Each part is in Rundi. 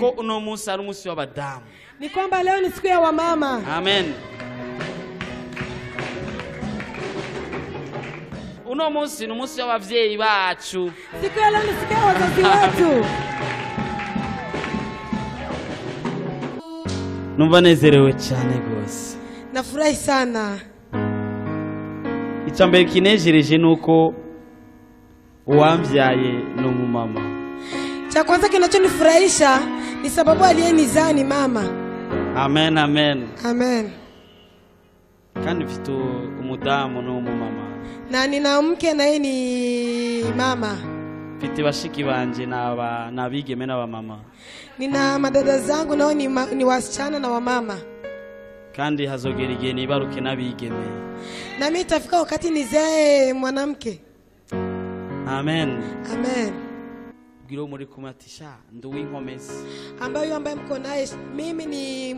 Ko uno munsi ari umunsi w'abadamu. Ni kwamba leo ni siku ya wamama. Amen. Uno munsi ni umunsi w'abavyeyi bacu. Siku ya leo ni siku ya wazazi wetu. Numva nezerewe cyane gose. Nafurahi sana. Icambere kinejereje nuko uwamvyaye ni umumama. Cha kwanza kinachonifurahisha ni sababu aliyenizaa ni mama. Amen, amen. Amen. Kandi mfite umudamu n'umumama. Na nina mke na yeye ni mama. Mfite bashiki banje n'aba nabigeme n'abamama. Nina madada zangu nao ni wasichana na wamama. Kandi hazogera igihe nibaruke n'abigeme. Na mimi itafika wakati nizae mwanamke. Amen. Amen. Bwira muri kumwe ati sha nduwinkomezi. Ambaye ambaye mko naye mimi ni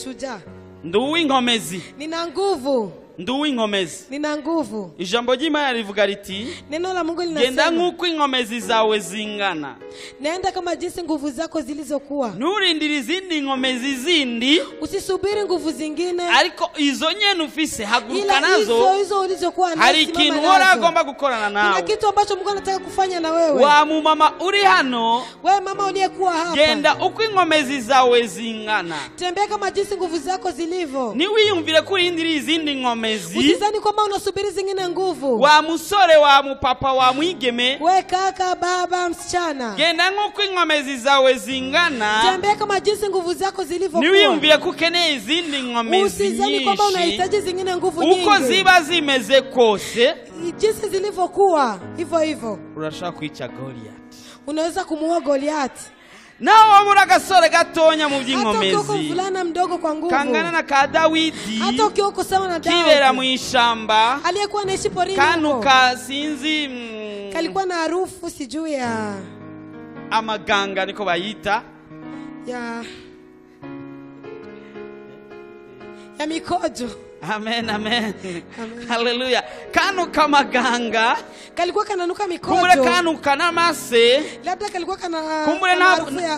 shujaa. Nduwinkomezi. Nina nguvu. Nduwinkomezi. Nina nguvu. Ijambo ry'Imana rivuga riti neno la Mungu linasema genda nkuko inkomezi zawe zingana. Naenda kama jinsi nguvu zako zilizokuwa. Nturindire izindi nkomezi zindi. Usisubiri nguvu zingine. Ariko izo nyene ufise haguruka nazo. Ila hizo ulizokuwa nazo. Hari ikintu Uhoraho gukorana nawe. Kuna kitu ambacho Mungu anataka kufanya na wewe. Wa mumama uri hano. Wewe mama uliyekuwa hapa. Genda uko inkomezi zawe zingana. Tembea kama jinsi nguvu zako zilivyo. Niwiyumvire kurindira izindi nkomezi. Usizani kwamba unasubiri zingine nguvu. Wa musore wa mupapa wa mwigeme. We kaka, baba, msichana. Genda nkuko inkomezi zawe zingana. Tembea kama jinsi nguvu zako zilivyokuwa. Niwiyumvire kukeneye izindi nkomezi. Usizani kwamba unahitaji zingine nguvu nyingi. Uko ziba zimeze kose. Jinsi zilivyokuwa hivyo hivyo. Urashaka kwica Goliath. Unaweza kumuua Goliath. Nawe wabura agasore gatonya mu by'inkomezi. Hata ukiwa mvulana mdogo kwa nguvu. Kangana na ka Dawidi. Hata ukiwa sawa na Dawidi. Kibera mu ishamba. Aliyekuwa anaishi porini. Kanuka sinzi. Kalikuwa na harufu sijui ya amaganga niko bayita. Ya mikojo. Amen, amen. Amen. Hallelujah. Kanuka maganga. Kalikuwa kananuka mikojo. Kumbure kanuka n'amase. Labda kalikuwa kana kumbure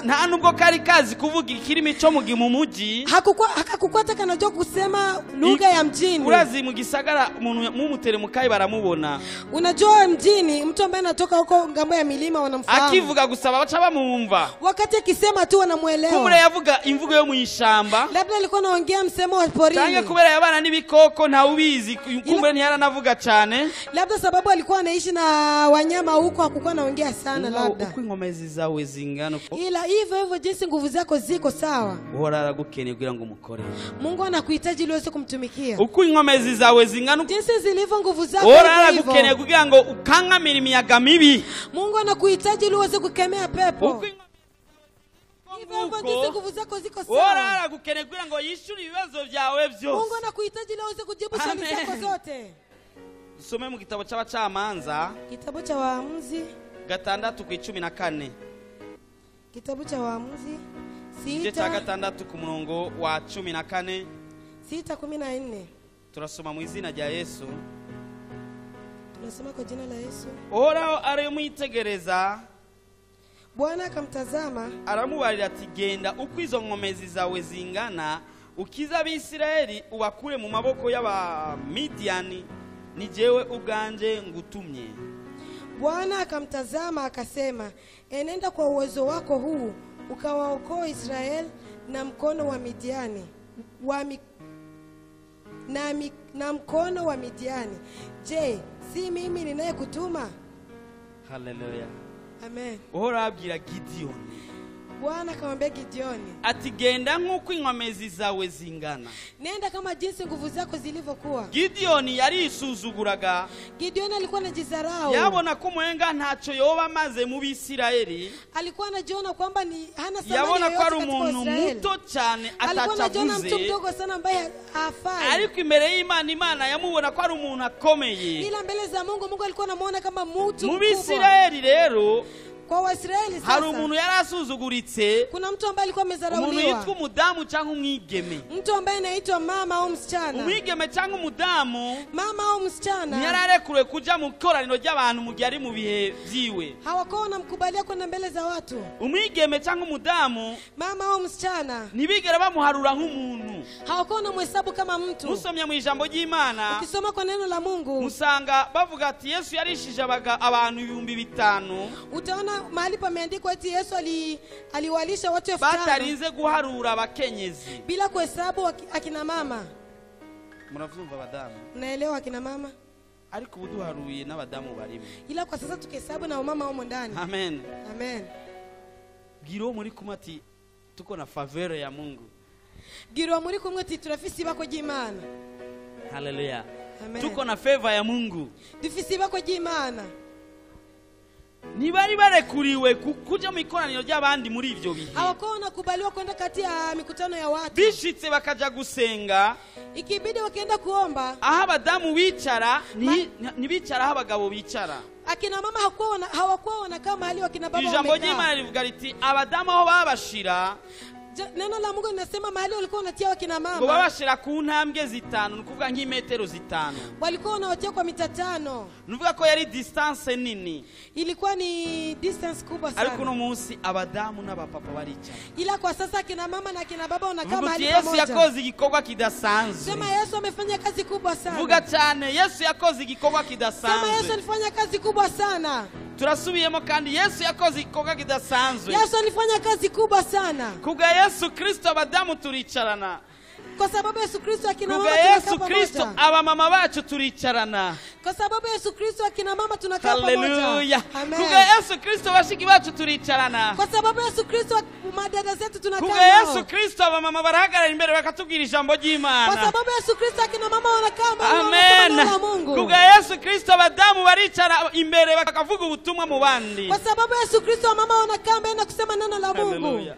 nta nubwo kari kazi kuvuga ikirimi cyo mu muji. Hakukuwa hata kanajua kusema lugha ya mjini. Urazi mu gisagara umuntu mumutere mukayi baramubona. Unajua mjini mtu ambaye anatoka huko ngambo ya milima wanamfahamu. Akivuga gusa baca bamumva. Wakati akisema tu wanamuelewa. Kumbure yavuga imvugo yo mu ishamba. Labda alikuwa anaongea msemo wa porini. Tange kubera yabana n'ibikoko nta ubizi kumbure ntiyaranavuga cyane. Labda sababu alikuwa anaishi na wanyama huko hakukuwa anaongea sana labda. Uko inkomezi zawe zingana. Ila hivyo hivyo jinsi nguvu zako ziko sawa. Uhora aragukeneye kugira ngo umukore. Mungu anakuhitaji ili uweze kumtumikia. Uko inkomezi zawe zingana. Jinsi zilivyo nguvu zako. Uhora aragukeneye kugira ngo ukangamire imiyaga mibi. Mungu anakuhitaji ili uweze kukemea pepo. Hivyo jinsi nguvu zako ziko sawa. Uhora aragukeneye kugira ngo yishure ibibazo byawe byose. Mungu anakuhitaji ili uweze kujibu swali zako zote. Dusome mu gitabo cy'abacamanza. Kitabu cha Waamuzi 6:14. Kitabu cha Waamuzi 6 ku murongo wa 14. 6:14. Turasoma mu izina rya Yesu. Tunasoma kwa jina la Yesu. Uhoraho aramwitegereza. Bwana akamtazama. Aramubarira ati genda uko izo nkomezi zawe zingana ukiza Abisirayeli ubakure mu maboko y'Abamidiyani. Ni jewe ubwanje ngutumye. Bwana akamtazama akasema, enenda kwa uwezo wako huu ukawaokoa Israeli na mkono wa Midiani na mkono wa Midiani. Je, si mimi ninayekutuma? Hallelujah. Amen. Uhoraho abwira Gideon. Bwana akamwambia Gideoni ati genda nkuko inkomezi zawe zingana. Nenda kama jinsi nguvu zako zilivyokuwa. Gideoni yarisuzuguraga. Gideoni alikuwa anajidharau. Yabona ko umuhenga ntacyo yoba maze mu Bisirayeli. Alikuwa anajiona kwamba ni hana thamani. Yabona ko ari umuntu muto cyane Alikuwa anajiona mtu atachavuze. mdogo sana ambaye hafai. Ariko imbere y'Imana Imana yamubona ko ari umuntu akomeye. Ila mbele za Mungu Mungu alikuwa anamuona kama mtu Mu mkubwa. Bisirayeli rero Kwa Waisraeli Hari sasa umuntu yari asuzuguritse, kuna mtu ambaye alikuwa umuntu amedharauliwa, yitwa umudamu cyangwa umwigeme. mtu ambaye anaitwa mama au msichana. Umwigeme cyangwa umudamu Mama au msichana ntiyari kuja mu koraniro ry'abantu mu gihe ari mu bihe byiwe. hawakuwa wanamkubalia kwenda mbele za watu. Umwigeme cyangwa umudamu Mama au msichana ntibigera bamuharura nk'umuntu. hawakuwa wanamhesabu kama mtu. Musomye mu ijambo ry'Imana, Ukisoma kwa neno la Mungu musanga bavuga ati Yesu yarishije abantu 5000 utaona mahali pameandikwa eti Yesu aliwalisha watu 5000 batarinze guharura abakenyezi. bila kuhesabu akina mama. Muravyumva abadamu? Mnaelewa akina mama? Ariko ubu duharuye n'abadamu barimo. Ila kwa sasa tukihesabu na wamama humo ndani. Amen. Amen. Bwira uwo muri kumwe ati tuko na faveur ya Mungu. Bwira uwo muri kumwe ati turafise ibako ry'Imana. Haleluya. Amen. Tuko na favor ya Mungu. Dufise ibako ry'Imana. Ntibari barekuriwe kuja mu ikoraniro ry'abandi muri ivyo bihe. Hawakuwa wanakubaliwa kwenda kati ya mikutano ya watu. Bishitse bakaja gusenga, ikibidi wakienda kuomba, aho abadamu bicara ntibicara aho abagabo bicara. Akina mama hawakuwa wanakaa mahali wakina baba Ijambo wamekaa. ry'Imana rivuga riti abadamu aho babashira, Neno la Mungu linasema mahali walikuwa wanatia wakina mama, ngo babashira ku ntambwe zitanu, ni kuvuga nk'imetero 5. Walikuwa wanawatia kwa mita 5. Ni kuvuga ko yari distance nini. Ilikuwa ni distance kubwa sana. Ariko uno munsi abadamu n'abapapa baricara. Ila kwa sasa akina mama na akina baba wanakaa Vuga uti mahali Yesu pamoja. yakoze igikorwa kidasanzwe. Sema Yesu amefanya kazi kubwa sana. Vuga cyane Yesu yakoze igikorwa Sema Yesu kidasanzwe. alifanya kazi kubwa sana. Turasubiyemo kandi Yesu yakoze igikorwa kidasanzwe. Yesu alifanya kazi kubwa sana. Kubwa Yesu Kristo abadamu turicarana. Kwa sababu Yesu Kristo akina mama Kubwa tunakaa Yesu Kristo pamoja. abamama bacu turicarana. Kwa sababu Yesu Kristo akina mama tunakaa pamoja. Haleluya. Amen. Kubwa Yesu Kristo bashiki bacu turicarana. Kwa sababu Yesu Kristo madada zetu tunakaa Kubwa nao. Yesu Kristo abamama barahagarara imbere bakatubwira ijambo ry'Imana. Kwa sababu Yesu Kristo akina mama wanakaa mbele Amen. wanasema neno la Mungu. Kubwa Yesu Kristo abadamu baricara imbere bakavuga ubutumwa mu bandi. Kwa sababu Yesu Kristo mama wanakaa mbele na kusema neno la Mungu. Haleluya.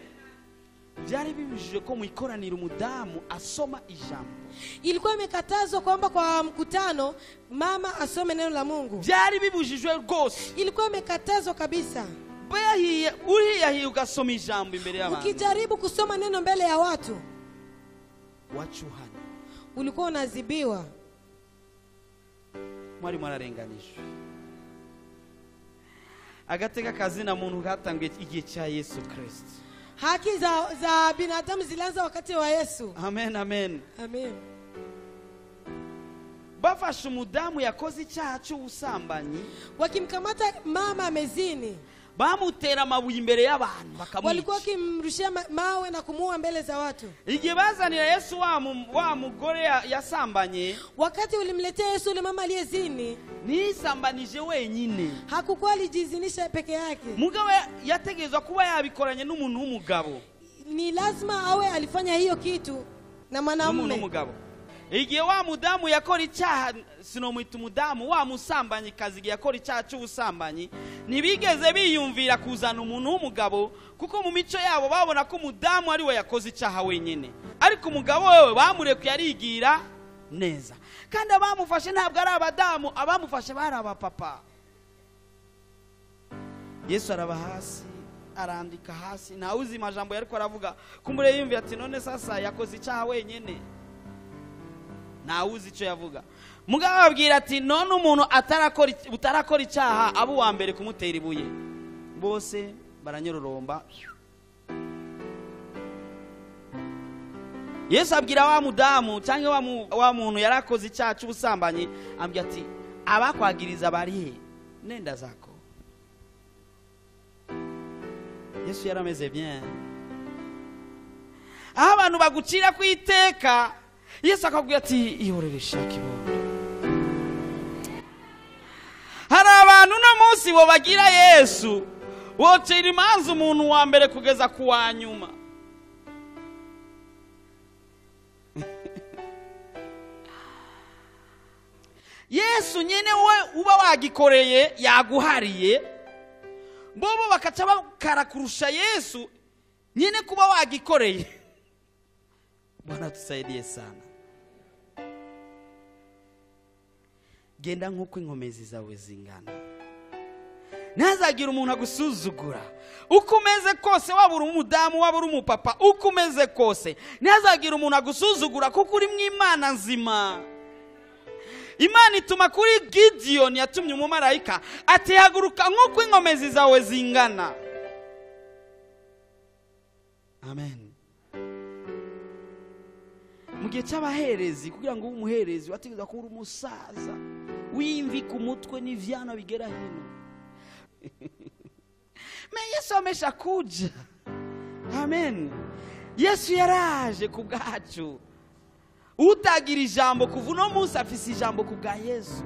Byari bibujijwe ko mu ikoraniro umudamu asoma ijambo. Ilikuwa imekatazwa kwamba kwa mkutano mama asome neno la Mungu. Byari bibujijwe rwose. Ilikuwa imekatazwa kabisa. Bayahiye uriyahiye ugasoma ijambo imbere y'abantu. Ukijaribu kusoma neno mbele ya watu, wacuhana, ulikuwa unazibiwa. Mwari mwararenganijwe. Agateka kazina muntu gatangiye igihe cya Yesu Kristo. Haki za binadamu zilianza wakati wa Yesu. Amen, amen. Amen. Bafashe umudamu yakoze icyaha cy'ubusambanyi, wakimkamata mama amezini, bamutera amabuye imbere y'abantu bakamwica. Walikuwa wakimrushia mawe na kumuua mbele za watu. Igihe bazanira Yesu wa mugore yasambanye, wakati ulimletea Yesu yule mama aliyezini, nisambanije wenyine. Hakukuwa alijizinisha peke yake. Mugabo yategezwa kuba yabikoranye n'umuntu w'umugabo. Ni lazima awe alifanya hiyo kitu na mwanamume. N'umugabo. Igihe wa mudamu yakora icyaha, sinomwita umudamu, wa musambanyi kazi yakora icyaha cy'ubusambanyi, ntibigeze biyumvira kuzana umuntu w'umugabo, kuko mu mico yabo babona ko umudamu ari we yakoze icyaha wenyine. Ariko umugabo wewe bamurekuye arigira neza. Kandi abamufashe ntabwo ari abadamu, abamufashe bari abapapa. Yesu araba hasi, arandika hasi, nta uzi amajambo yariko aravuga. Kumbure yumviye ati none sasa yakoze icyaha wenyine. Nta uzi icyo yavuga. Mugabo ababwira ati none umuntu utarakora icyaha abo wa mbere kumutera ibuye. Bose baranyororomba. Yesu abwira wa mudamu cyangwa wa muntu yarakoze icyaha cy'ubusambanyi, ambwira ati abakwagiriza bari he? Nenda zako. Yesu yarameze bien. Aho abantu bagucira kwiteka, Yesu akabwira ati ihorere shakibo. Hari abantu no munsi bo bagira Yesu wocera imanza umuntu wa mbere kugeza ku wa nyuma. Yesu nyene we uba wagikoreye yaguhariye, bobo bakaca bakarakurusha Yesu nyene kuba wagikoreye. Bwana tusaidie sana. Genda nkuko inkomezi zawe zingana. Ntazagira umuntu agusuzugura. Uko umeze kose, waba uri umudamu, waba uri umupapa, uko umeze kose, ntazagira umuntu agusuzugura kuko uri mu Imana nzima. Imana ituma kuri Gideon yatumye umumarayika ati haguruka nk'uko inkomezi zawe zingana. Amen. Mu gihe cy'abaherezi, kugira ngo ube umuherezi wategerezwa kuba uri umusaza w'imvi ku mutwe n'ivyana bigera hino. Me Yesu ameshakuja. Amen. Yesu yaraje ku bwacu. Utagira ijambo kuva uno munsi afise ijambo ku bwa Yesu.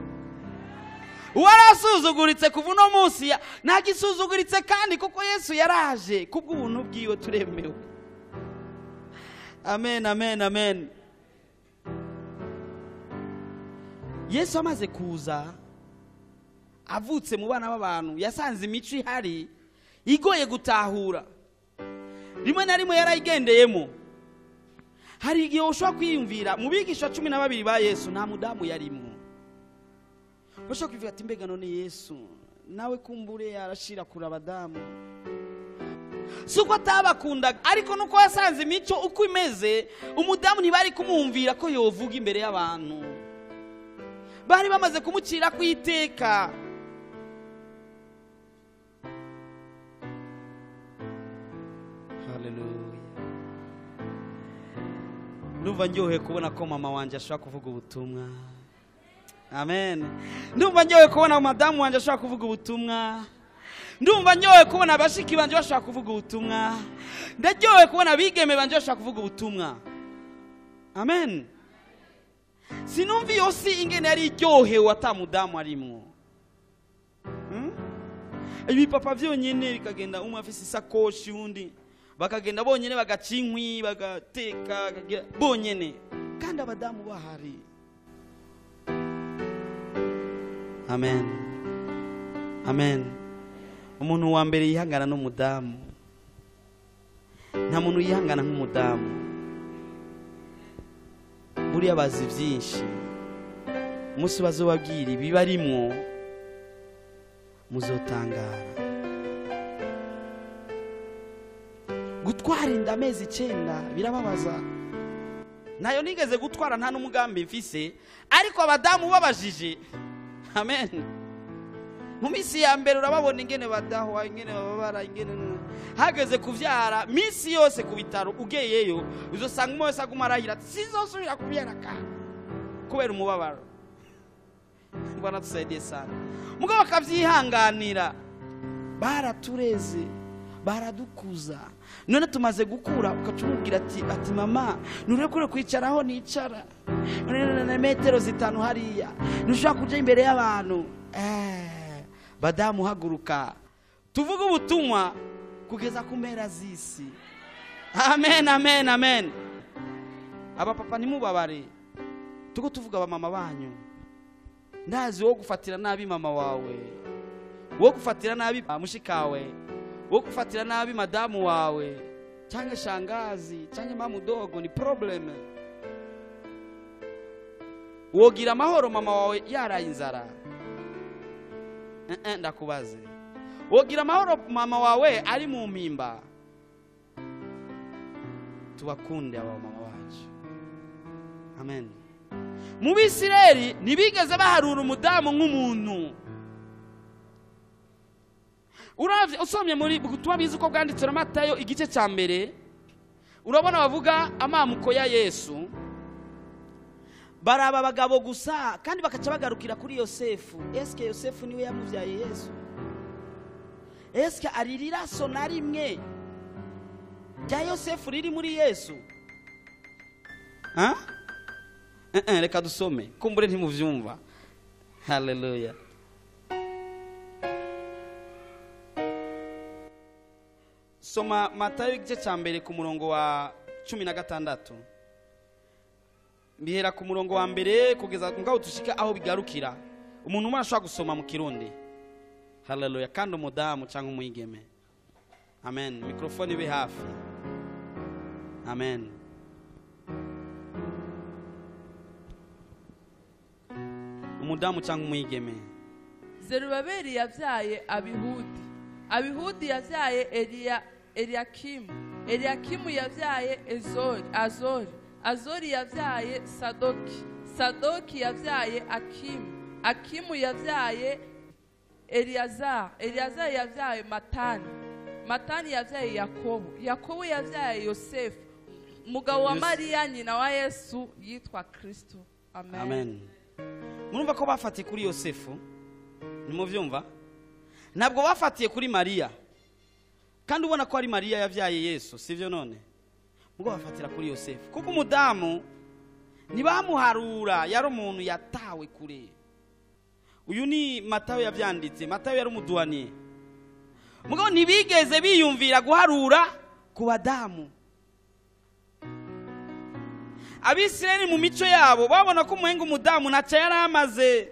Uwarasuzuguritse kuva uno munsi ntagisuzuguritse kandi kuko Yesu yaraje kubw'ubuntu bwiwe turemewe. Amen, amen, amen. Yesu amaze kuza avutse mu bana b'abantu, yasanze imico ihari igoye gutahura. Rimwe na rimwe yarayigendeyemo. Hari igihe ushobora kwiyumvira mu bigisha 12 ba Yesu nta mudamu yarimo. Ushobora kwiyumvira ati mbega none Yesu nawe kumbure yarashira kuri abadamu. Si uko atabakundaga, ariko nuko yasanze imico uko imeze, umudamu ntibari kumwumvira ko yovuga imbere y'abantu. Bari bamaze kumucira ku iteka. Haleluya. Ndumva ndyohewe kubona ko mama wanje ashobora kuvuga ubutumwa. Amen. Ndumva ndyohewe kubona madamu wanje ashobora kuvuga ubutumwa. Ndumva ndyohewe kubona abashiki banje bashobora kuvuga ubutumwa. Ndaryohewe kubona abigeme banje bashobora kuvuga ubutumwa. Amen. Sinumva iyo si ingene yari iryohewe ata mudamu arimwo. Ibipapa vyonyene bikagenda, umwe afise isakoshi undi bakagenda bonyene bagaca inkwi bagateka bonyene, kandi abadamu bahari. Amen. Amen. Umuntu wa mbere yihangana n'umudamu. Nta muntu yihangana nk'umudamu. Buriya bazi byinshi. Umunsi bazobabwira ibibarimwo muzotangara. Gutwara inda amezi 9 birababaza. Nayo nigeze gutwara nta n'umugambi mfise, ariko abadamu babajije. Amen. Mu minsi ya mbere urababona ingene badahwa, ingene bababara, ingene hageze kuvyara, minsi yose ku bitaro ugeyeyo uzosanga umwe wese aguma arahira ati sinzosubira kuvyara kandi kubera umubabaro. Bwana tusaidie sana. Mugabo bakavyihanganira, baratureze, baradukuza. None tumaze gukura ukacumubwira ati mama nurekure kwicaraho nicara none metero 5 hariya ntushobora kuja imbere y'abantu. Badamu haguruka tuvuge ubutumwa kugeza ku mpera z'isi. Amen, amen, amen. Abapapa ntimubabare, tuko tuvuga abamama banyu. Ndazi wo gufatira nabi mama wawe, wo gufatira nabi mushikawe, wo gufatira nabi madamu wawe, cyangwa shangazi, cyangwa mamu dogo, ni problem. Wogira amahoro mama wawe yaraye inzara. Ndakubaze. Wogira amahoro mama wawe ari mu mpimba. Tubakunde aba mama bacu. Amen. Mu Bisirayeli ntibigeze baharura umudamu nk'umuntu. Uravye usomye muri butumwa bizi uko bwanditse na Matayo igice cya mbere, urabona bavuga amamuko ya Yesu. Baraba abagabo gusa kandi bakaca bagarukira kuri Yosefu. Eske Yosefu niwe yamuvyaye Yesu? Eske aririra so na rimwe rya Yosefu riri muri Yesu? Ha? Reka dusome kumbure ntimuvyumva. Haleluya. Soma Matayo igice cya mbere ku murongo wa 16. Bihera ku murongo wa mbere kugeza ngaho tushika aho bigarukira. Umuntu umwe ashobora gusoma mu Kirundi. Haleluya. Kandi umudamu cyangwa umwigeme. Amen. Mikrofone ibe hafi. Amen. Umudamu cyangwa umwigeme. Zerubabeli yabyaye Abihudi. Abihudi yabyaye Eliyakimu. Eliyakimu yabyaye Azori. Azori yabyaye Sadoki. Sadoki yabyaye Akimu. Akimu yabyaye Eliyazari. Eliyazari yabyaye Matani. Matani yabyaye Yakobo. Yakobo yabyaye Yosefu, umugabo wa Mariya nyina wa Yesu yitwa Kristo. Amen. Amen. Murumva ko bafatiye kuri Yosefu, nimuvyumva? Ntabwo bafatiye kuri Mariya, kandi ubona ko ari Mariya yabyaye Yesu, sivyo? None ubwo bafatira kuri Yosefu kuko umudamu ntibamuharura, yari umuntu yatawe kure. Uyu ni Matayo yabyanditse. Matayo yari umuduwaniye, mugabo ntibigeze biyumvira guharura ku badamu. Abisirayeli mu mico yabo babona ko umuhenga umudamu ntacyo yari amaze.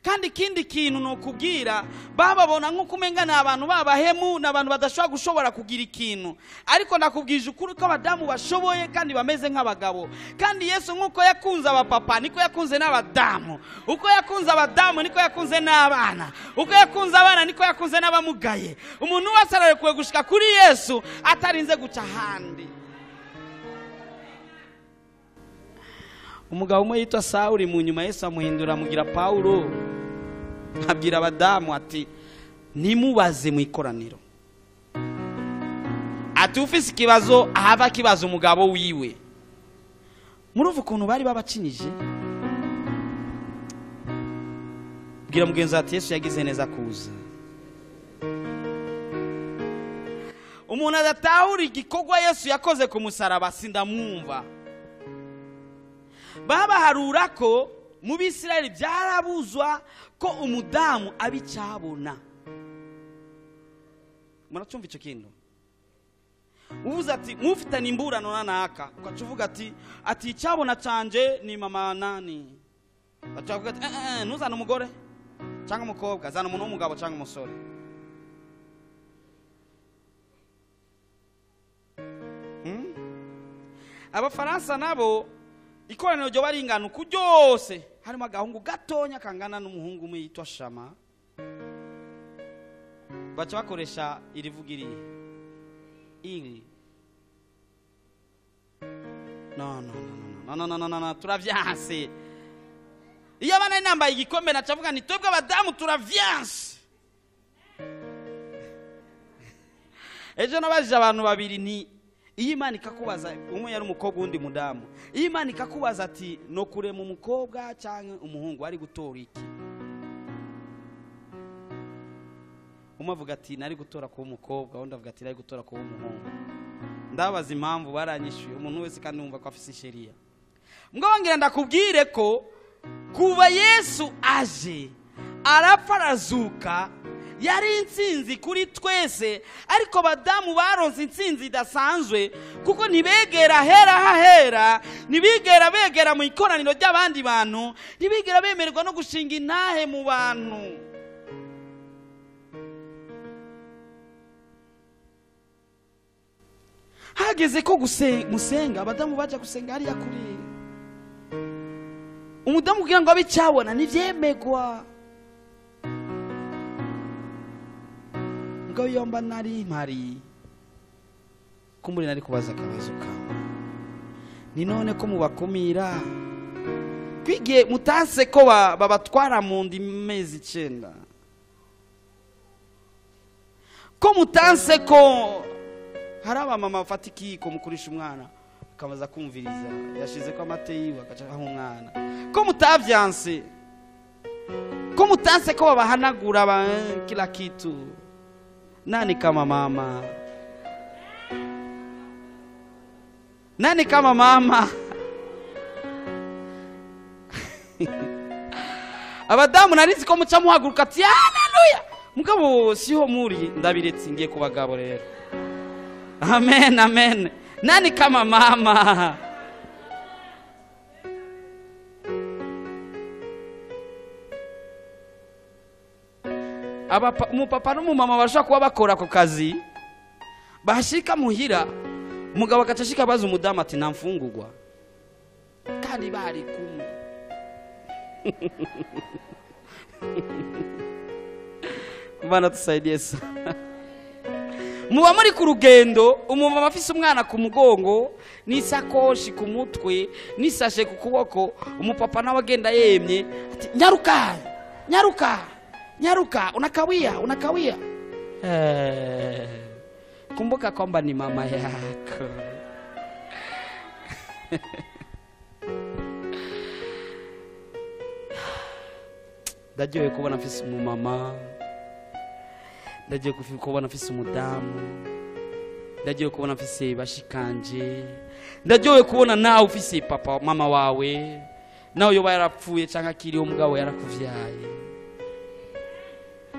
Kandi ikindi kintu ni ukubwira, bababona nk'uko umenga ni abantu b'abahemu, ni abantu badashobora gushobora kugira ikintu. Ariko nakubwije ukuri ko abadamu bashoboye kandi bameze nk'abagabo. Kandi Yesu nk'uko yakunze abapapa niko yakunze n'abadamu, uko yakunze abadamu niko yakunze n'abana, uko yakunze abana niko yakunze n'abamugaye. Umuntu wese ararekuwe gushika kuri Yesu atarinze guca ahandi. Umugabo umwe yitwa Sawuli, mu nyuma Yesu amuhindura amugira Pawulo, abwira abadamu ati ntimubaze mu ikoraniro, ati ufise ikibazo ahava akibaza umugabo wiwe. Murumva ukuntu bari babacinije. Bwira mugenzi ati Yesu yagize neza kuza. Umuntu adatahura igikorwa Yesu yakoze ku musaraba sindamwumva. Babaharura ko mu Bisirayeli byarabuzwa ko umudamu abicyabona. Muracumva icyo kintu? Uvuze ati mufitanye imburano na naka, ukaca uvuga ati icyabona canje ni mama nani. Baca bavuga ati ntuzane umugore cyangwa umukobwa, zana umuntu w'umugabo cyangwa umusore. Abafaransa nabo ikoraniro ryo baringana uku ryose, harimo agahungu gatonya kangana n'umuhungu umwe yitwa Shama. Baca bakoresha irivuga irihe? Iri. No no no no no no no no, turavyanse. Iyo abana nambaye igikombe naca avuga nti twebwe abadamu turavyanse. Ejo nabajije abantu babiri nti iyo Imana ikakubaza, umwe yari umukobwa undi mudamu, iyo Imana ikakubaza ati no kurema umukobwa cyangwa umuhungu ari gutora iki? Umwe avuga ati nari gutora kuba umukobwa, undi avuga ati nari gutora kuba umuhungu. Ndabaza impamvu baranyishyuye, umuntu wese kandi wumva ko afise sheria. Mbwo ndakubwire ko kuva Yesu aje arapfa arazuka, yari intsinzi kuri twese. Ariko abadamu baronse intsinzi idasanzwe, kuko ntibegera hera hahera, ntibigera begera mu ikoraniro ry'abandi bantu, ntibigera bemererwa no gushinga intahe mu bantu. Hageze ko musenga, abadamu baja gusenga hariya kuri umudamu kugira ngo abe icyabona ntibyemegwa. Ngo yomba nari mpari kumburi nari kubaza akabazo kamwe, ni none ko mubakumira kwigiye mutanse ko babatwara mu ndi mezi 9, ko mutanse ko hari abamama bafata ikiyiko mukurisha umwana akabaza kumviriza yashize ko amate yiwe agaca aho umwana, ko mutavyanse, ko mutanse ko babahanagura kila kitu. Nani kama mama? Nani kama mama? Abadamu narizi ko muca muhaguruka ati haleluya, mugabo siho muri, ndabiretse ngiye ku bagabo rero. Amen, amen. Nani kama mama? Umupapa n'umumama bashobora kuba bakora ako kazi, bashika muhira umugabo agaca ashika abaza umudamu ati nta mfungurwa, kandi bari kumwe. Bwana tusaidie sana. Muba muri ku rugendo, umumama afise umwana ku mugongo n'isakoshi ku mutwe n'isashe ku kuboko, umupapa nawe agenda yemye ati nyaruka nyaruka nyaruka, unakawia unakawia. Kumbuka kwamba ni mama yako. Ndagiye kubona mfise umumama, ndagiye kubona mfise umudamu, ndagiye kubona mfise bashikanje, ndagiye kubona nawe ufise papa mama wawe, nawe yoba yarapfuye canke akiriho mugabo yarakuvyaye.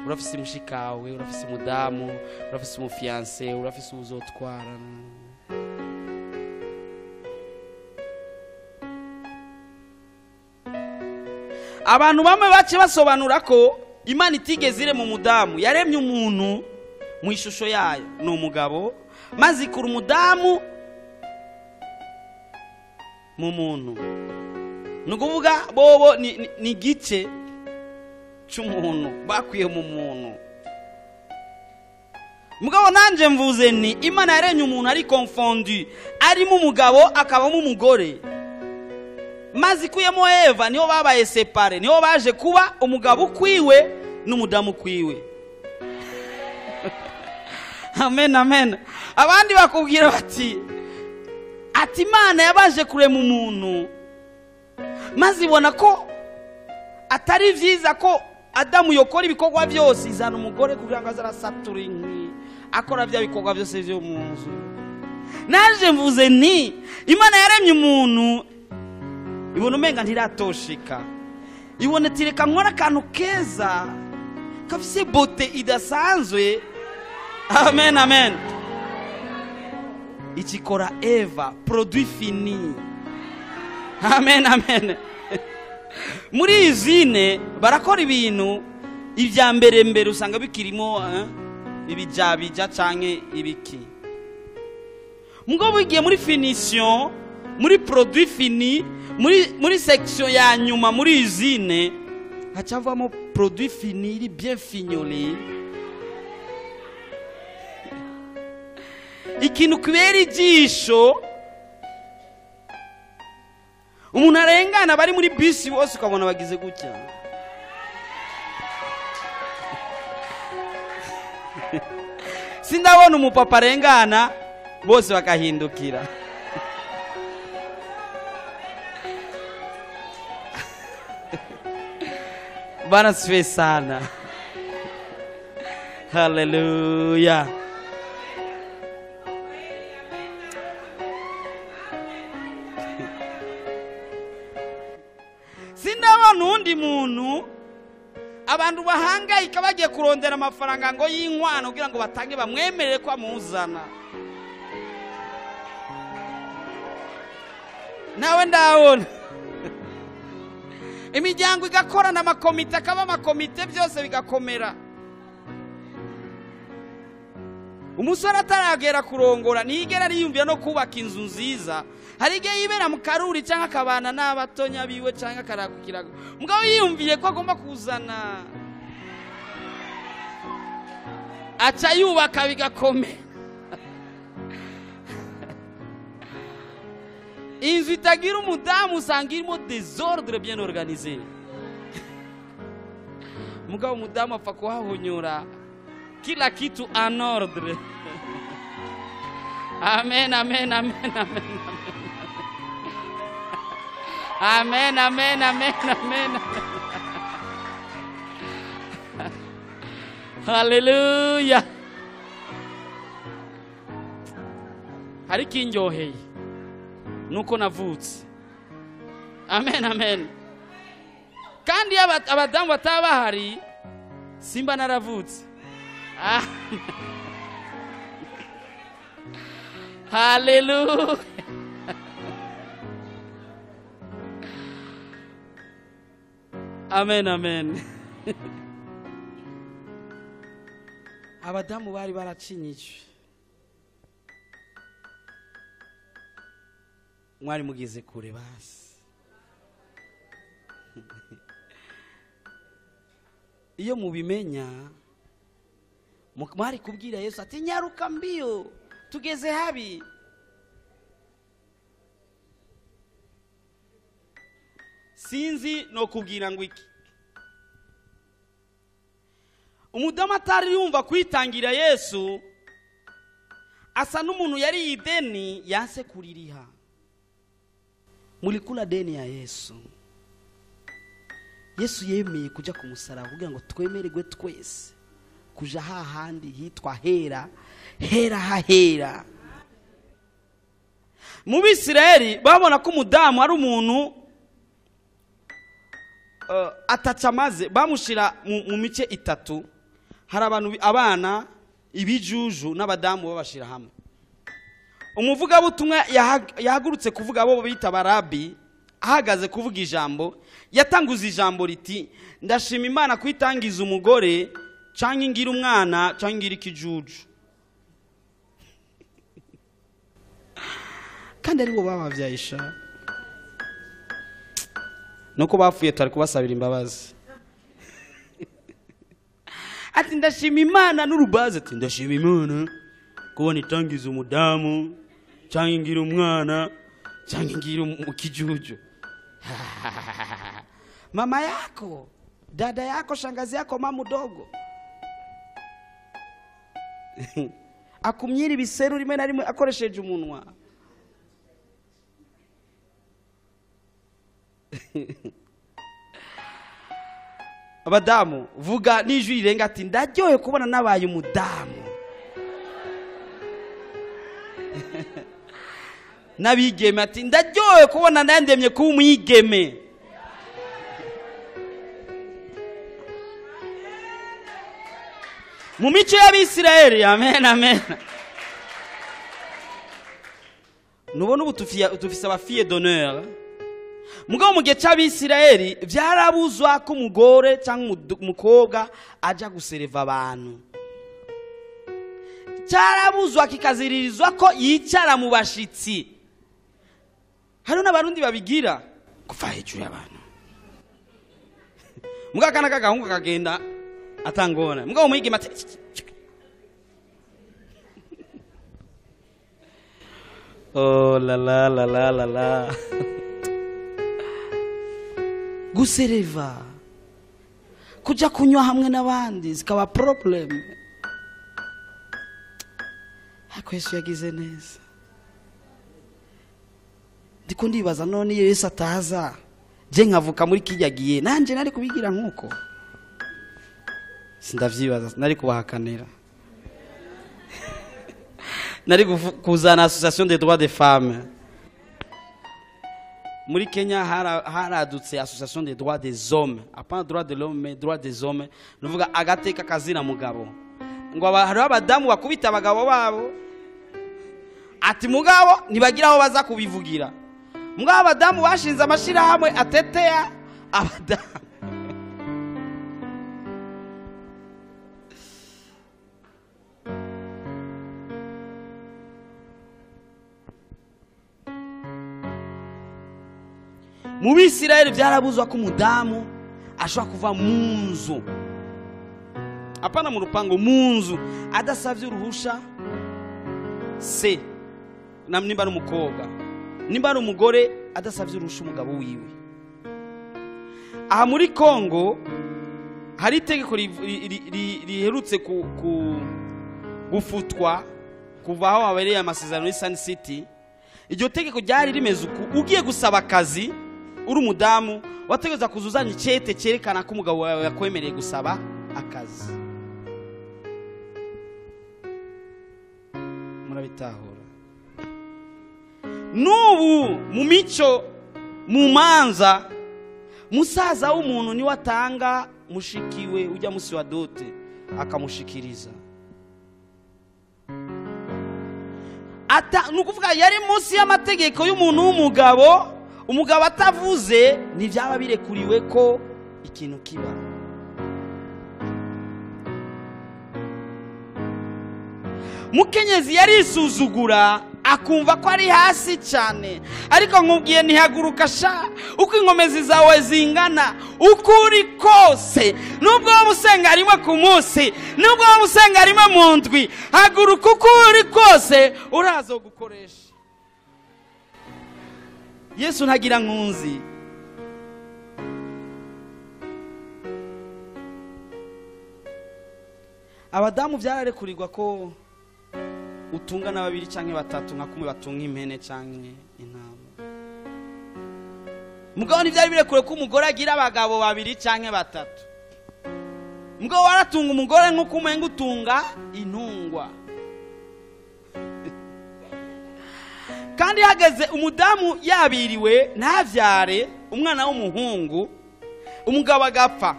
Urafise mushikawe, urafise umudamu, urafise umufiance, urafise uzotwara. Abantu bamwe bace basobanura ko Imana itigeze irema umudamu, yaremye umuntu mu ishusho yayo, ni umugabo, maze ikura umudamu mu muntu. Ni ukuvuga bobo ni igice cy'umuntu bakwiye mu muntu. Mugabo nanje mvuze ni Imana yaremye umuntu ari confondu, arimo umugabo akabamo umugore. Maze ikuyemo Eva, niho babaye separe, niho baje kuba umugabo ukwiwe n'umudamu ukwiwe. Amen, amen. Abandi bakubwira bati ati Imana yabaje kurema umuntu maze ibona ko atari vyiza ko Adamu yokora ibikorwa byose, izana umugore kugira ngo azarasatura inkwi, akora bya bikorwa byose byo mu nzu. Naje mvuze nti Imana yaremye umuntu, ibona umenga ntiratoshika, ibona tireka nkora akantu keza kafise bote idasanzwe. Amen, amen. Ikikora Eva, produit fini. Amen, amen. Muri izine barakora ibintu ibya mbere mbere usanga bikirimo ibijabija canke ibiki. Mugabo bigiye muri finition, muri produit fini, muri section ya nyuma muri usine hacavamo produit fini iri bien fignolé. Ikintu kubera ijisho umuntu arengana bari muri bisi bose ukabona bagize gutya. Sindabona umupapa arengana bose bakahindukira. Bwana asifiwe sana. Haleluya. Sindabona undi muntu abantu bahangayika bagiye kurondera amafaranga ngo y'inkwano kugira ngo batange bamwemerere ko amuzana. Nawe ndabona imiryango igakorana, amakomite akaba amakomite, byose bigakomera. Umusore ataragera kurongora ntiyigera ariyumvira no kubaka inzu nziza. Hari igihe yibera mu karuri cyangwa akabana n'abatonya biwe cyangwa akarakukirago. Mugabo yiyumviye ko agomba kuzana, aca yubaka bigakomera. Inzu itagira umudamu usanga irimo désordre bien organisé. Mugabo umudamu apfa kuhahonyora, kila kitu en ordre. Amen, amen, amen, amen. Amen, amen, amen, amen. Haleluya. Hari kinyoheye nuko navutse. Amen, amen. Kandi abadamu bataba bahari simba naravutse. Haleluya. Amen, amen. Abadamu bari baracinyijwe, mwari mugeze kure basi. Iyo mubimenya mwari kubwira Yesu ati nyaruka mbio tugeze habi. Sinzi no kubwira ngo iki. Umudamu atari yumva kwitangira Yesu asa n'umuntu yari ideni yanse kuririha. Mulikula deni ya Yesu. Yesu yemeye kuja ku musaraba kugira ngo twemererwe twese kuja hahandi hitwa hera, hera hahera. Mu Bisirayeli babona ko umudamu ari umuntu atacamaze, bamushira mu mice itatu. Hari abantu, abana, ibijuju n'abadamu babashira hamwe. Umuvugabutumwa yahagurutse kuvuga abo bita barabi, ahagaze kuvuga ijambo, yatanguza ijambo riti ndashima Imana kwitangiza umugore canke ngira umwana canke ngira ikijuju. Kandi ari bo babavyayisha nuko bapfuye twari kubasabira imbabazi. Ati ndashima Imana n'urubaze, ati ndashima Imana kubona itangiza umudamu canke ngira umwana canke ngira ikijuju. Mama yako, dada yako, shangazi yako, mama mdogo akumyira ibiseru rimwe na rimwe akoresheje umunwa. Abadamu vuga n'ijwi rirenga ati ndaryohe kubona nabaye umudamu. N'abigeme ati ndaryohe kubona nandemye kuba umwigeme. Mu mico y'Abisirayeli, amen amen. Nubona ubu tufise abafille d'honneur. Mugabo mu gihe c'Abisirayeli vyarabuzwa ko umugore cyangwa umukobwa aja gusereva abantu. Cyarabuzwa kikaziririzwa ko yicara mu bashitsi. Hari n'abarundi babigira kuva hejuru y'abantu. Mugabo kana kagahungu kagenda atangona. Mugabo mwigema ati oh la la la la la la. Gusereva, kuja kunywa hamwe n'abandi zikaba problem. Ariko Yesu yagize neza. Ndiko ndibaza none iyo Yesu ataza je nkavuka muri kijya giye nanje nari kubigira nkuko. Sindavyibaza, nari kubahakanira. Nari kuzana association des droits des femmes. Muri Kenya haradutse association des droits des hommes, apana droit de l'homme mais droit des hommes. Nuvuga agateka kazina mugabo. Ngo hari abadamu bakubita abagabo babo. Ati mugabo nibagira aho baza kubivugira. Mugabo abadamu bashinze amashirahamwe atetea abadamu. Mu Bisirayeli byarabuzwa ko umudamu ashobora kuva mu nzu, apana mu rupango, mu nzu adasavye uruhusha se, nimba ari umukobwa, nimba ari umugore adasavye uruhusha umugabo wiwe. Aha muri Kongo hari itegeko riherutse gufutwa kuva aho habereye amasezerano y'i Sun City. Iryo tegeko ryari rimeze uku: ugiye gusaba akazi uri umudamu wategereza kuzuzanya icete cyerekana ko umugabo wawe yakwemereye gusaba akazi. Murabitahura? N'ubu mu mico, mu manza, musaza w'umuntu niwe atanga mushikiwe ujya musi wa dote akamushikiriza. Ata nukuvuga yari munsi y'amategeko y'umuntu w'umugabo. Umugabo atavuze ntibyaba birekuriwe ko ikintu kiba. Mukenyezi yarisuzugura akumva ko ari hasi cyane. Ariko nkubwiye ntihaguruka sha, uko inkomezi zawe zingana, uko uri kose, nubwo waba usenga rimwe ku munsi, nubwo waba usenga rimwe mu ndwi, haguruka uko uri kose, uraza gukoresha. Yesu ntagira nkunzi. Abadamu byararekurirwa ko utunga na babiri canke batatu nka kumwe batunga impene canke intama. Mugabo ntibyari birekure ko umugore agira abagabo babiri canke batatu. Mugabo waratunga umugore nkuko umenga utunga intungwa. Kandi hageze umudamu yabiriwe ntavyare umwana w'umuhungu, umugabo agapfa,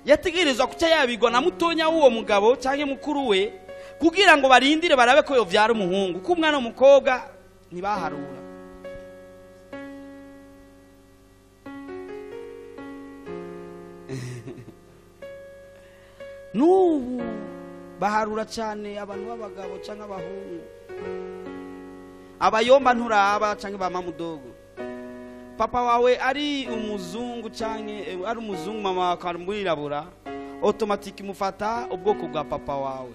yategerezwa kuca yabigwa na mutonya w'uwo mugabo canke mukuru we, kugira ngo barindire barabe ko yovyara umuhungu, kuko umwana w'umukobwa ntibaharura. N'ubu baharura cyane abantu b'abagabo canke abahungu. Abayomba nturaba canke ba mamudogo. Papa wawe ari umuzungu canke ari umuzungu, mama wawe akamwirabura, automatique mufata ubwoko bwa papa wawe.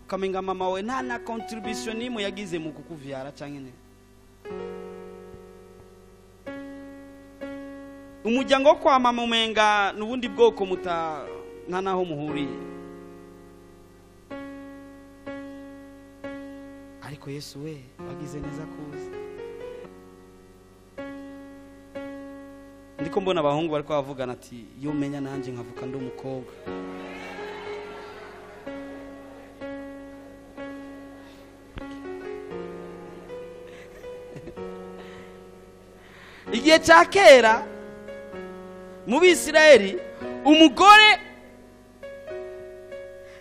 Ukamenga mama wawe nta na contribution nimwe yagize mu kukuvyara canke ne. Umuryango kwa mama umenga nubundi bwoko muta nta naho muhuriye. Ariko Yesu we wagize neza kuza. Ndiko mbona abahungu bariko bavugana ati yo menya nanje nkavuka ndi umukobwa. Igihe cya kera mu Bisirayeli umugore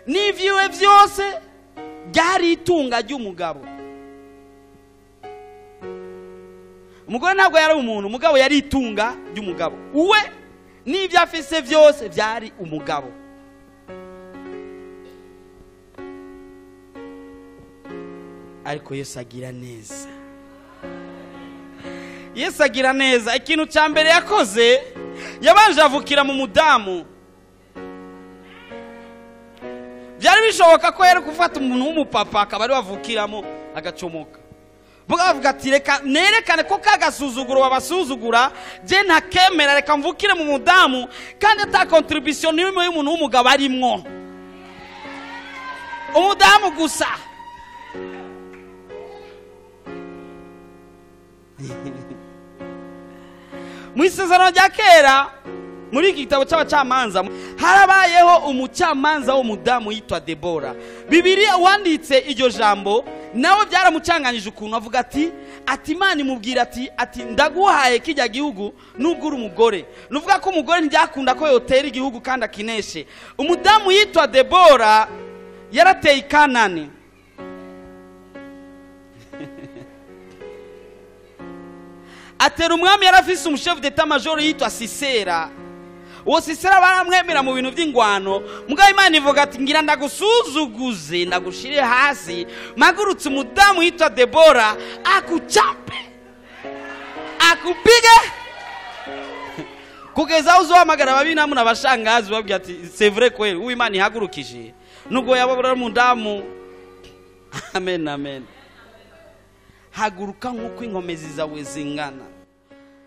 n'ivyiwe vyose byari itunga ry'umugabo. Umugore ntabwo yari umuntu, umugabo yari itunga ry'umugabo. Uwe n'ibyo afise byose byari umugabo. Ariko Yesu agira neza. Yesu agira neza. Ikintu cya mbere yakoze, yabanje avukira mu mudamu. Byari bishoboka ko yari gufata umuntu w'umupapa akaba ari wavukiramo agacomoka. Bavuga ati reka nerekane ko kagasuzuguro babasuzugura, je ntakemera, reka mvukire mu mudamu kandi ata contribution n'imwe y'umuntu w'umugabo arimwo. Umudamu gusa. Mu isezerano rya kera, muri iki gitabo cy'abacamanza, harabayeho umucamanza w'umudamu yitwa Debora. Bibiliya wanditse iryo jambo nawe byaramucanganyije ukuntu avuga ati Imana imubwira ati ndaguhaye kijya gihugu nubwo uri umugore. Nuvuga ko umugore ntibyakunda ko yotera igihugu kandi akineshe. Umudamu yitwa Debora yarateye Kanani. Atera umwami yarafise umushefu d'état major yitwa Sisera. Uwo Sisera baramwemera mu bintu by'ingwano. Mugabo Imana ivuga ati ngira ndagusuzuguze, ndagushire hasi, magurutse umudamu yitwa Debora akuchape, akupige kugeza aho uzohamagara ababinamu n'abashangazi babwira ati c'est vrai kweli uwo Imana ihagurukije nubwo yababura umudamu. Amen, amen. Haguruka nk'uko inkomezi zawe zingana.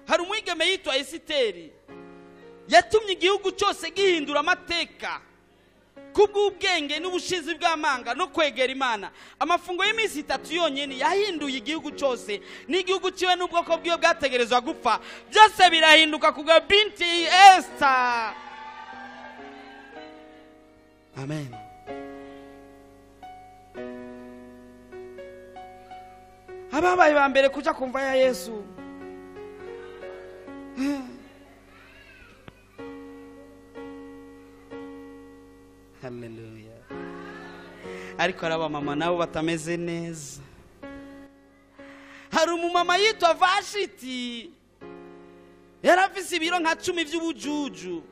Hari umwigeme yitwa Esiteri yatumye igihugu cyose gihindura amateka kubw'ubwenge n'ubushizi bw'amanga no kwegera Imana. Amafungo y'iminsi itatu yonyene yahinduye igihugu cyose, n'igihugu ciwe n'ubwoko bwiwe bwategerezwa gupfa, byose birahinduka kubwa binti Esther. Amen. Ababaye ba mbere kuja kumva ya Yesu. Haleluya. Ariko araba mama nabo batameze neza. Hari umumama yitwa Vashiti, yarafise ibiro nka 10 by'ubujuju.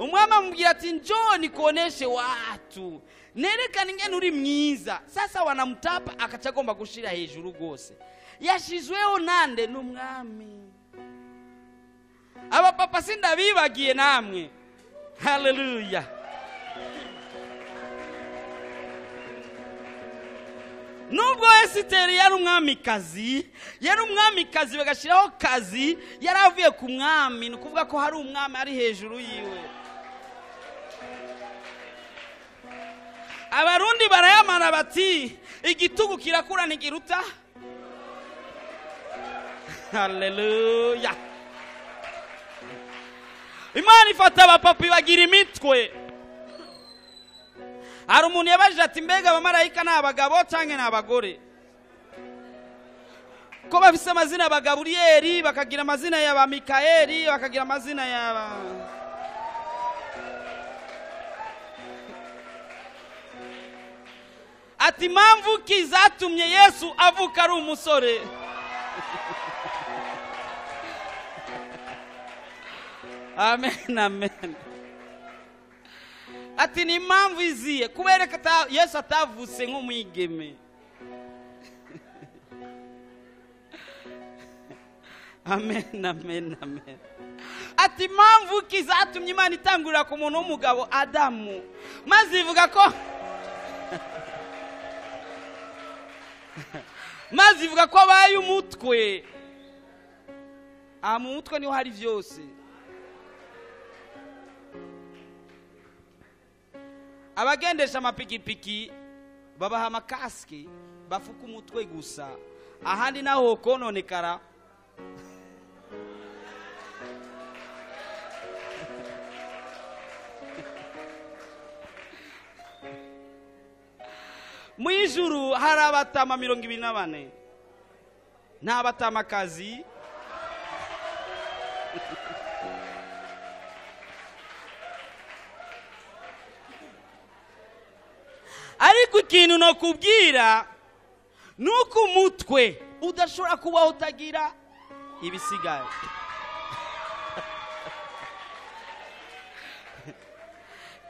Umwami amubwira ati njoo nikuoneshe watu, nerekane ingene uri mwiza. Sasa wanamutapa akacagomba gushira hejuru rwose. Yashizweho nande? N'umwami. Abapapa sindabibagiye namwe. Haleluya. Nubwo Esiteri yari umwamikazi, yari umwamikazi bagashiraho kazi, yari avuye ku mwami, ni ukuvuga ko hari umwami ari hejuru yiwe. Abarundi barayamana bati igitugu kirakura ntigiruta. Haleluya. Imana ifata abapapi bagira imitwe. Hari umuntu yabajije ati mbega abamarayika ni abagabo cyangwa ni abagore? Ko bafise amazina ya Gaburiyeli, bakagira amazina ya ba Mikayeli, bakagira amazina ya ba... Ati impamvu ki zatumye Yesu avuka ari umusore? Amen, amen. Ati ni impamvu iziye kubereka Yesu atavutse nk'umwigeme. Amen, amen, amen. Ati impamvu ki zatumye Imana itangurira ku muntu w'umugabo Adamu, maze ivuga ko maze ivuga ko abaye umutwe. Aha mu mutwe niho hari byose. Abagendesha amapikipiki babaha amakasike bafuka umutwe gusa, ahandi naho kononekara. Mu ijuru hari abatama 24, nta batamakazi. Ariko ikintu nokubwira nuko umutwe udashobora kubaho utagira ibisigaye.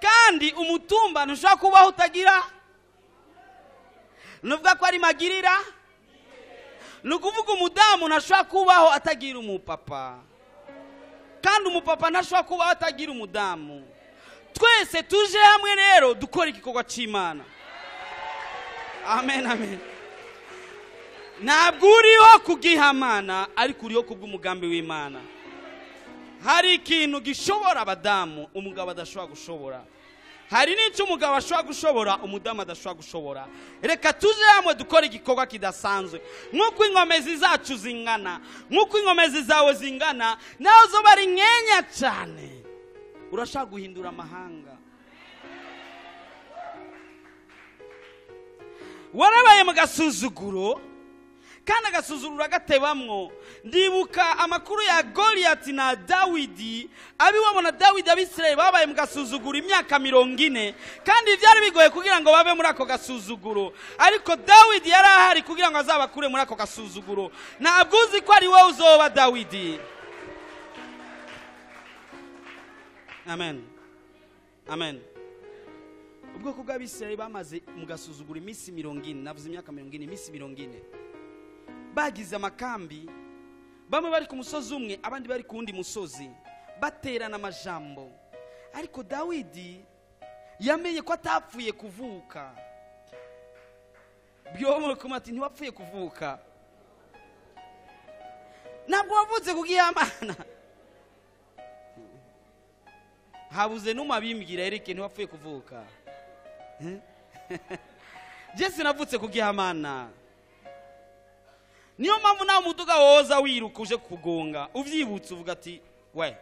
Kandi umutumba ntushobora kubaho utagira, nuvuga ko ari magirira. Ni ukuvuga umudamu ntashobora kubaho atagira umupapa, kandi umupapa ntashobora kubaho atagira umudamu. Twese tuje hamwe rero dukora igikorwa cy'Imana. Amen, amen. Ntabwo uriho kubw'ihamana, ariko uriho kubw'umugambi w'Imana. Hari ikintu gishobora abadamu umugabo adashobora gushobora, hari n'icyo umugabo ashobora gushobora umudamu adashobora gushobora. Reka tuje hamwe dukora igikorwa kidasanzwe. Nk'uko inkomezi zacu zingana, nk'uko inkomezi zawe zingana, nawe zo bari nkenya cyane, urashaka guhindura amahanga. Warabaye mu gasuzuguro, kandi agasuzuguro agatebamwo. Ndibuka amakuru ya Goliyati na Dawidi. Abiwabo na Dawidi Abisirayeli babaye mu gasuzuguro imyaka 40, kandi byari bigoye kugira ngo babe muri ako gasuzuguro, ariko Dawidi yari ahari kugira ngo azabakure muri ako gasuzuguro. Ntabwo uzi ko ari wowe uzoba Dawidi. Amen, amen. Ubwoko bw'Abisirayeli bamaze mu gasuzuguro iminsi 40, navuze imyaka 40, iminsi 40. Bagize amakambi, bamwe bari ku musozi umwe, abandi bari ku wundi musozi, baterana amajambo. Ariko Dawidi yamenye ko atapfuye kuvuka. Byo ati ntiwapfuye kuvuka, ntabwo wavutse kubw'Imana. Habuze n'umwe abimbwira, Eric ntiwapfuye kuvuka. Jesse navutse kubw'Imana. Niyo mpamvu nawe umuduga woza wiruka uje kugonga, uvyibutse uvuga ati we.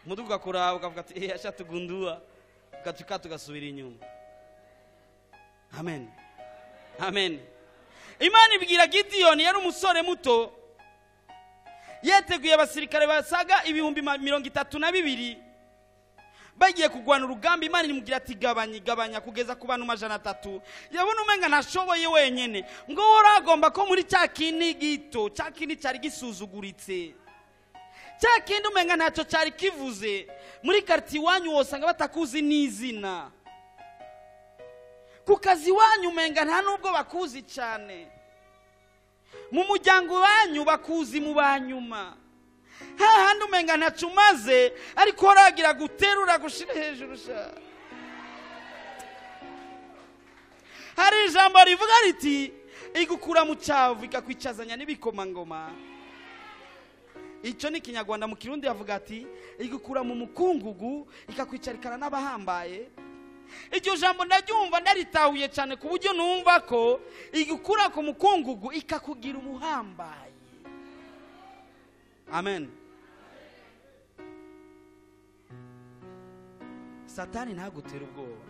Umuduga ugakuraba ukavuga ati eh, ashatugundua, ugacuka tugasubira inyuma. Amen, amen. Imana ibwira Gidiyoni, yari umusore muto, yeteguye abasirikare basaga 32,000 bagiye kugwana urugamba. Imana imubwira ati gabanya, gabanya kugeza ku bantu 300. Yabona umenga ntashoboye wenyene, ngo uragomba ko muri cya kini gito, cya kini cyari gisuzuguritse, Cya kindi umenga ntacyo cyari kivuze, muri quartier iwanyu wosanga batakuzi n'izina, ku kazi iwanyu umenga nta nubwo bakuzi cyane, mu muryango wanyu bakuzi mu banyuma, hahandi umenga ntacyo umaze, ariko waragira guterura gushira hejuru sha. Hari ijambo rivuga riti igukura mu cyavu ikakwicazanya n'ibikomangoma. Icyo ni Kinyarwanda, mu Kirundi bavuga ati igukura mu mukungugu ikakwicarikana n'abahambaye. Iryo jambo ndaryumva ndaritahuye cyane, ku buryo numva ko igukura ku mukungugu ikakugira umuhambaye. Amen. Satani ntagutera ubwoba,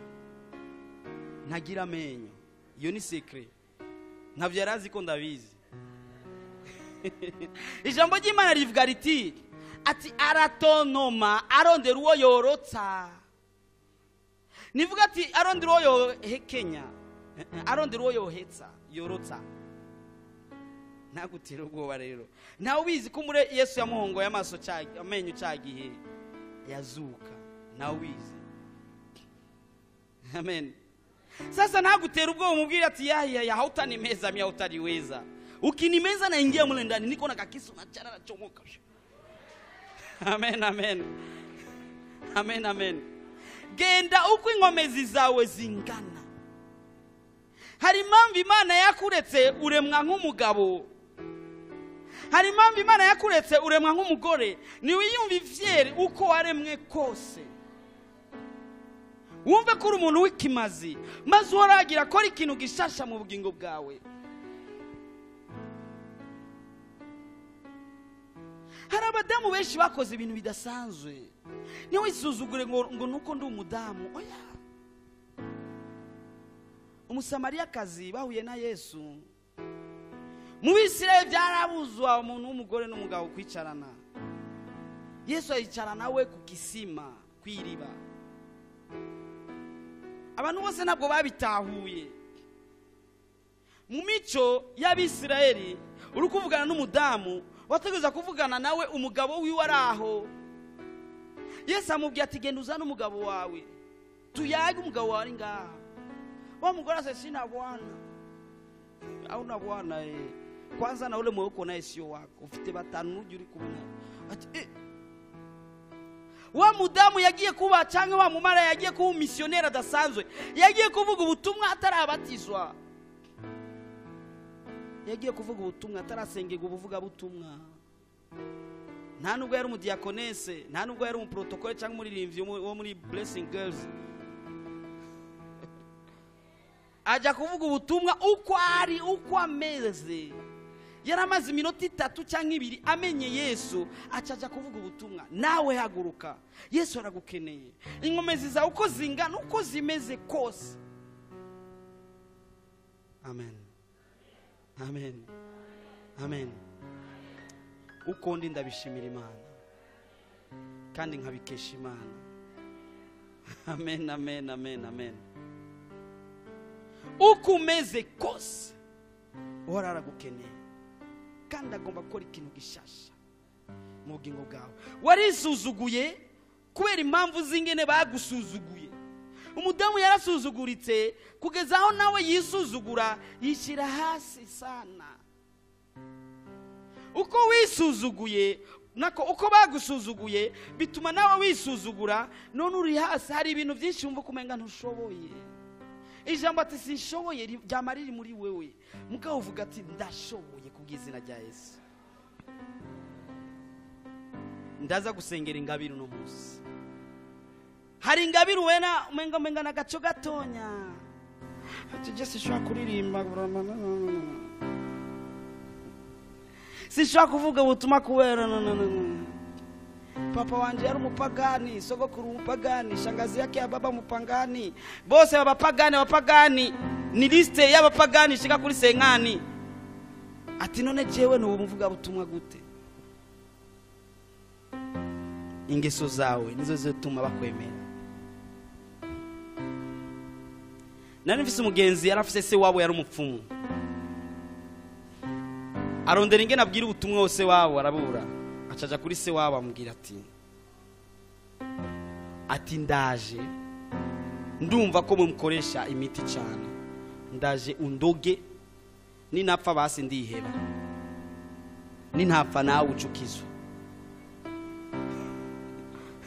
ntagira amenyo, iyo ni secret, ntabyo yari azi ko ndabizi. Ijambo ry'Imana rivuga riti ati aratonoma arondera uwo yorotsa. Nivuga ati arondera uwo yohekenya, arondera uwo yohetsa, yorotsa. Ntagutera ubwoba rero, ntawe ubizi ko muri Yesu yamuhongoye amaso amenyo cya gihe yazuka, ntawe ubizi. Amen. Sasa ntagutera ubwoba, umubwire ati ya hautanimeza mimi, hautaniweza. Ukinimeza naingia mule ndani, niko na kakisu na chana na chomoka. Amen, amen. Amen, amen. Genda uko inkomezi zawe zingana. Hari impamvu Imana yakuretse uremwa nk'umugabo, hari impamvu Imana yakuretse uremwa nk'umugore. Niwiyumve ifyeri uko waremwe kose, wumve ko uri umuntu w'ikimazi, maze uhoragira akora ikintu gishasha mu bugingo bwawe. Hari abadamu benshi bakoze ibintu bidasanzwe. Ntiwisuzugure ngo nuko ndi umudamu, oya. Umusamariyakazi bahuye na Yesu, mu Bisirayeli byarabuzwa umuntu w'umugore n'umugabo kwicarana. Yesu ayicarana nawe ku kisima, kw'iriba. Abantu bose ntabwo babitahuye. Mu mico y'Abisirayeli, uri kuvugana n'umudamu wategereza kuvugana nawe umugabo wiwe ari aho. Yesu amubwiye ati genda uzane umugabo wawe, tuyage umugabo wawe ari ngaha. Wa mugore ase sina bwana. Hauna bwana Kwanza na ule mwe uko naye sio wako, ufite batanu uri kumwe. Ati wa mudamu yagiye kuba canke wa mumara yagiye kuba missionnaire adasanzwe, yagiye kuvuga ubutumwa atarabatizwa, yagiye kuvuga ubutumwa atarasengerwa ubuvuga butumwa. Nta nubwo yari umudiakonese, nta nubwo yari umuprotocole cyangwa umuririmbyi wo muri Blessing Girls. Ajya kuvuga ubutumwa uko ari, uko ameze. Yaramaze iminota 3 cyangwa 2 amenye Yesu, acaja kuvuga ubutumwa. Nawe haguruka, Yesu aragukeneye. Inkomezi zawe uko zingana, uko zimeze kose. Amen. Amen. Amen. Uko ndi ndabishimira Imana, kandi nkabikesha Imana. Amen, amen, amen, amen. Uko umeze kose, uhora aragukeneye, kandi agomba gukora ikintu gishasha mu bugingo bwawe. Warisuzuguye kubera impamvu z'ingene bagusuzuguye. Umudamu yarasuzuguritse kugeza aho nawe yisuzugura, yishyira hasi sana. Uko wisuzuguye nako uko bagusuzuguye bituma nawe wisuzugura, none uri hasi. Hari ibintu byinshi wumva kumenga ntushoboye. Ijambo ati sinshoboye ryama riri muri wewe, mugabo uvuga ati ndashoboye kubw'izina rya Yesu. Ndaza gusengera ingabire uno munsi. Hari ingabire wena umenga na gaco gatonya, ati je sinshobora kuririmba, sinshobora kuvuga ubutumwa kubera papa wanje yari umupagani, sogokuru umupagani, shangazi yake ya baba umupagani, bose abapagani, abapagani ni liste y'abapagani shika kuri senkani. Ati none jewe no umuvuga butumwa gute? Ingeso zawe nizo zituma bakwemera. Nari mfise umugenzi yarafise se wabo yari umupfumu, arondera ingene abwira ubutumwa hose wabo arabura. Acaja kuri se wabo amubwira ati ndaje, ndumva ko mumukoresha imiti cyane, ndaje undoge, ninapfa basi ndiheba, nintapfa nawe ucukizwe.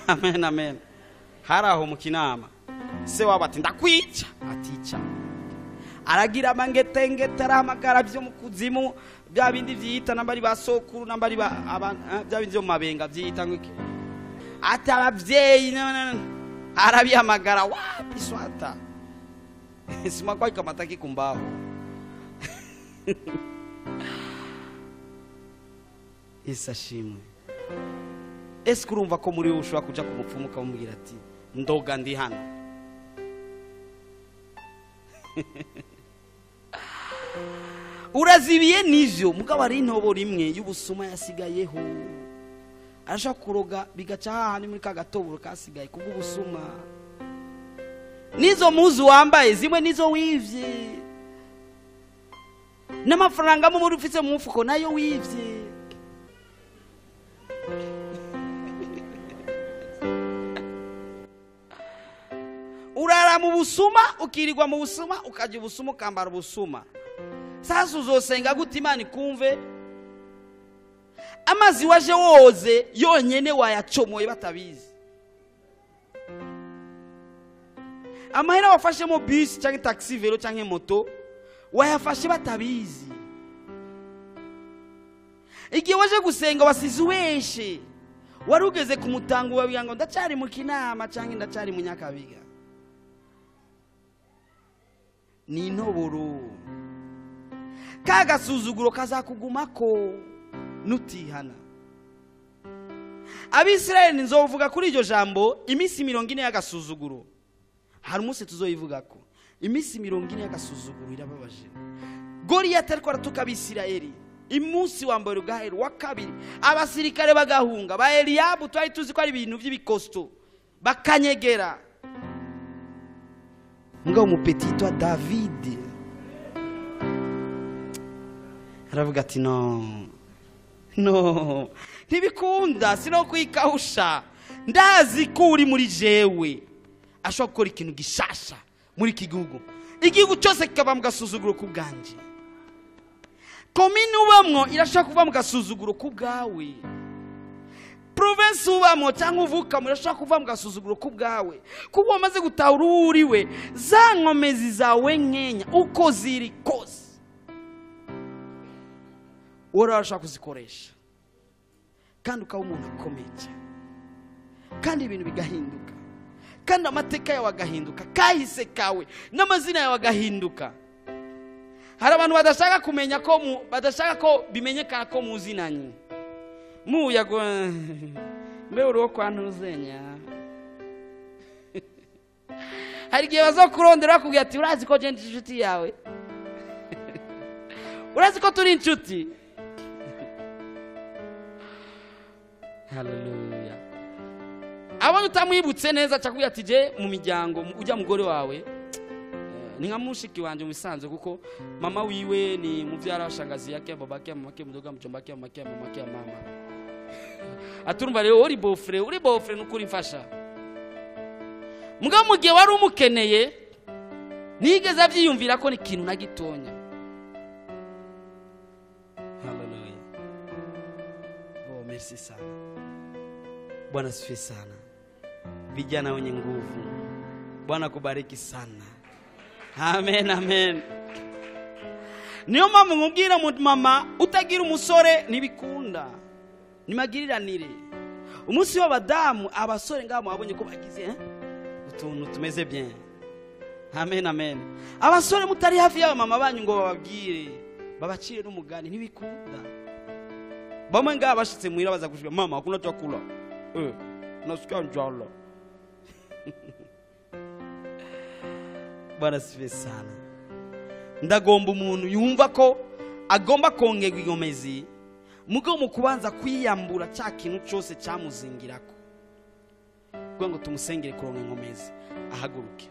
Amen, amen. Hari aho mu Kinama se wabo ati ndakwica, atica. Aragira amangetengete, arahamagara byo mu kuzimu, bya bindi vyita nambari ba sokuru, nambari ba bya bindi byo mu mabenga vyita ngwiki, ati abavyeyi arabihamagara wapi swata sima kwa ikamataki kumbaho. Isa shimwe. Ese urumva ko muri wowe ushobora kuja ku mupfumu ukamubwira ati ndoga ndi hano? Urazibiye nivyo, mugabo ari intobo rimwe y'ubusuma yasigayeho. Arashaka kuroga bigaca hahandi muri ka gatoboro kasigaye kubw'ubusuma. Nizo muzu wambaye zimwe nizo wivye, n'amafaranga mu muri ufise mu mufuko nayo wivye. Urara mu busuma, ukirirwa mu busuma, ukajya ubusuma, ukambara ubusuma. Sasa uzosenga gute Imana ikumve? Amazi waje woze yonyene wayacomoye batabizi. Amahera wafashemo bus cyangwa taxi velo cyangwa moto wayafashe batabizi. Igihe waje gusenga wasize weshe, wari ugeze ku mutango wabwira ngo ndacyari mu Kinama cyangwa ndacyari mu Nyakabiga. Ni intoboro. Kagasuzuguro kazakugumako nutihana. Abisirayeli nzovuga kuri iryo jambo iminsi 40 y'agasuzuguro. Hari umunsi tuzoyivugako. Iminsi 40 y'agasuzuguro irababaje. Goliyati ariko aratuka Abisirayeli. Imunsi wa mbere ugahera, wa kabiri abasirikare bagahunga, ba Eliyabu twari tuzi ko ari ibintu by'ibikosto bakanyegera. Mugabo umupetito wa David aravuga ati no no, ntibikunda, sino kwikahusha, ndazi ko uri muri jewe ashobora gukora ikintu gishasha muri iki gihugu, igihugu cyose kikava mu gasuzuguro k'ubwanje. Komine ubamwo irashobora kuva mu gasuzuguro k'ubwawe, province ubamwo cyangwa uvukamo irashobora kuva mu gasuzuguro k'ubwawe, kuko wamaze gutahura uwo uriwe. Za nkomezi zawe nkenya uko ziri kose urashobora kuzikoresha, kandi ukaba umuntu akomeye cyane, kandi ibintu bigahinduka, kandi amateka yawe agahinduka, kahise kawe n'amazina yawe agahinduka. Hari abantu badashaka kumenya ko badashaka ko bimenyekana ko muzinanye. Muyago mbe uri wo kwa ntuzenya. Hari igihe bazokurondera bakubwira ati urazi ko je ndi inshuti yawe, urazi ko turi inshuti. Haleluya. Abonye utamwibutse neza cyakubwira ati je mu miryango ujya mugore wawe ni nka mushiki wanje musanzwe, kuko mama wiwe ni muvyara wa shangazi yake, babake, mamake, mdoga, mjombake, mamake, mamake, mama. Aturumva rero uri bofre, uri bofre nukuri mfasha. Mugabo mugihe wari umukeneye nigeze avyiyumvira ko ni kintu na gitonya. Haleluya. Oh, merci sana. Bwana sifiwe sana. Vijana wenye nguvu, Bwana kubariki sana. Amen, amen. Niyo mpamvu nkubwira mama utagira umusore ntibikunda, nimagiriranire. Umunsi w'abadamu abasore ngabo mwabonye ko bagize utuntu tumeze bien. Amen, amen. Abasore mutari hafi y'aba mama banyu ngo bababwire, babacire n'umugani, ntibikunda. Bamwe ngaba bashitse muhira baza kushika, mama hakuna chakula, nasikia njala. Bwana sifiwe sana. Ndagomba umuntu yumva ko agomba kongerwa ingomezi, mugabo mu kubanza kwiyambura cya kintu cyose cyamuzingirako, kugira ngo tumusengere kuronka ingomezi, ahaguruke.